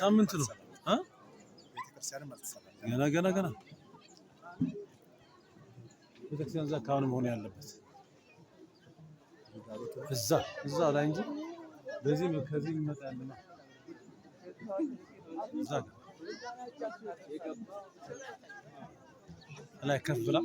ሳምንት ነው እ ገና ገና ገና ቤተክርስቲያን እዛ አካባቢ መሆን ያለበት፣ እዛ እዛ ላይ እንጂ በዚህ ከዚህ የሚመጣ ያለና እዛ ጋር ላይ ከፍ ብላ።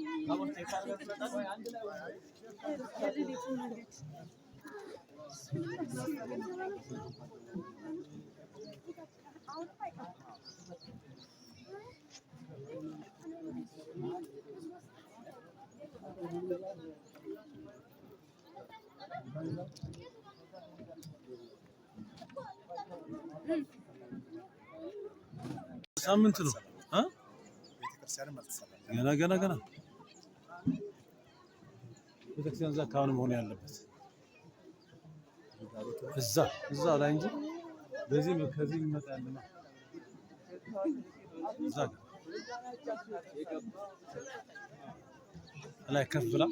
ሳምንት ነው እ ገና ገና ገና ቤተክርስቲያን እዛ አካባቢ መሆን ያለበት፣ እዛ እዛ ላይ እንጂ በዚህ ከዚህ የሚመጣ ያለና እዛ ጋር ላይ ከፍ ብላ።